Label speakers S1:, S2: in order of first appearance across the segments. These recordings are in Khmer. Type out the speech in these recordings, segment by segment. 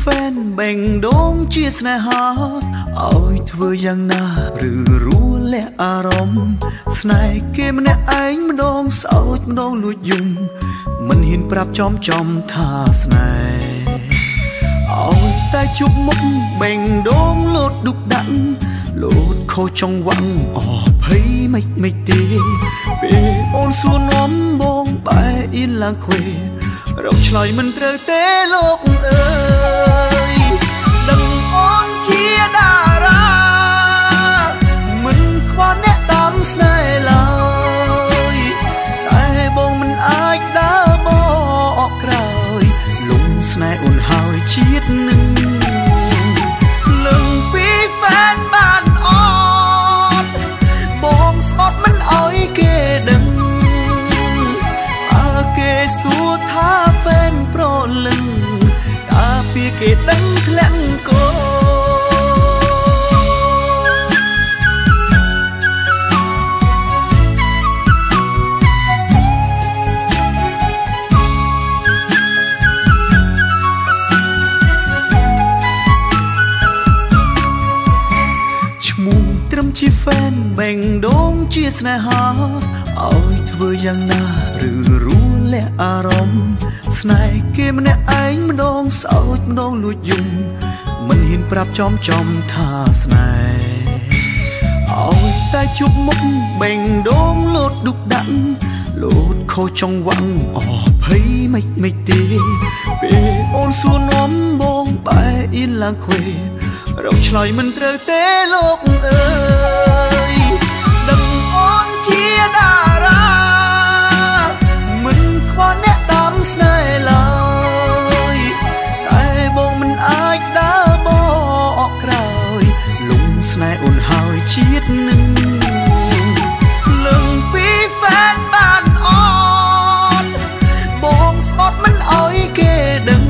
S1: ហ្វេនបេងដូងជាស្នេហាឲ្យធ្វើយ៉ាងណាឬរួលាក់អារម្មណ៍ស្នេហ៍គេម្នាក់ឯងម្ដងសោចម្ដងលួចយំមិនហ៊ានប្រាប់ចំចំថាស្នេហ៍ឲ្យតែជួបមុខបេងដូងលោតឌុកដាក់លោតខូចចង្វាក់អភ័យមិនមិនទេពេលអូនសួរនាំបងបែអៀនឡើងខ្វេរកឆ្លើយមិនត្រូវទេលោកអើយដឹងអូនជាតារាមិនខ្វល់អ្នកតាមស្នេហ៍ឡើយតែបងមិនអាចដើរបកក្រោយលំស្នេហ៍អូនហើយជាតិនឹងលឹងពីហ្វេនបានអត់បងស្បត់មិនអោយគេដឹងអើគេសួរថាហ្វេនប្រលឹងតើពីគេដឹងធ្លាក់កូឈ្មោះត្រឹមជាហ្វេនបេងដូងជាស្នេហាឲ្យធ្វើយ៉ាងណាឬរួលាក់អារម្មណ៍ស្នេហ៍គេម្នាក់ឯងម្ដងសោចម្ដងលួចយំមិនហ៊ានប្រាប់ចំចំថាស្នេហ៍ឲ្យតែជួបមុខបេងដូងលោតឌុកដាក់លោតខូចចង្វាក់អភ័យមិនមិនទេពេលអូនសួរនាំបងបែអៀនឡើងខ្វេរកឆ្លើយមិនត្រូវទេលោកអើយដឹងអូនជាតារាមិនខ្វល់អ្នកតាមស្នេហ៍ឡើយតែបងមិនអាចដើរបកក្រោយលំស្នេហ៍អូនហើយជាតិនឹងលឹងពីហ្វេនបានអត់បងស្បត់មិនអោយគេដឹង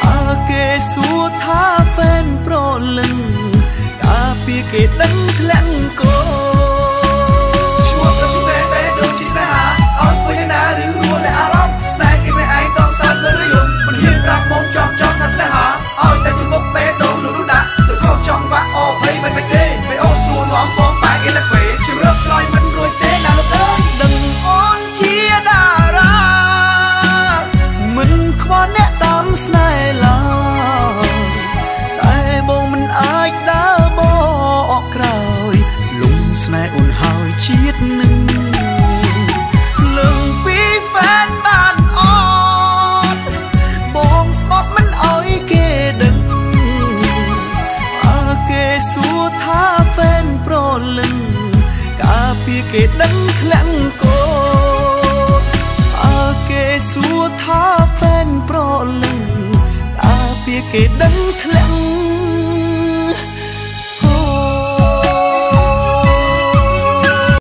S1: អើគេសួរថាហ្វេនប្រលឹងតើពីគេដឹងធ្លាក់កូ
S2: ឈ្មោះត្រឹមជាហ្វេនបេះដូងជាស្នេហាឲ្យធ្វើយ៉ាងណាឬរួលាក់អារម្មណ៍ស្នេហ៍គេម្នាក់ឯងតងសើចលើយំមិនហ៊ានប្រាប់មកចំចំថាស្នេហាឲ្យតែជាមុខបេះដូងលោកនោះដាក់ទៅខុសចង់វាក់អភ័យមិនមិនទេពេលអូនសួរនាំបងបែកគេលខ្វេជម្រើសឆ្លើយមិនរួចទេណាលោកអើយ
S1: ដឹងអូនជាតារាមិនខ្វល់អ្នកតាមស្នេហ៍ឡើយតែបងមិនអាចដើរបកក្រោយលំស្នេហ៍អូនហើយជាតិនឹងលឹងពីហ្វេនបានអត់បងស្បត់មិនអោយគេដឹងអើគេសួរថាហ្វេនប្រលឹងកាពីគេដឹងធ្លាក់កូអើគេសួរថាហ្វេនប្រលឹងតើពីគេដឹងធ្លាក់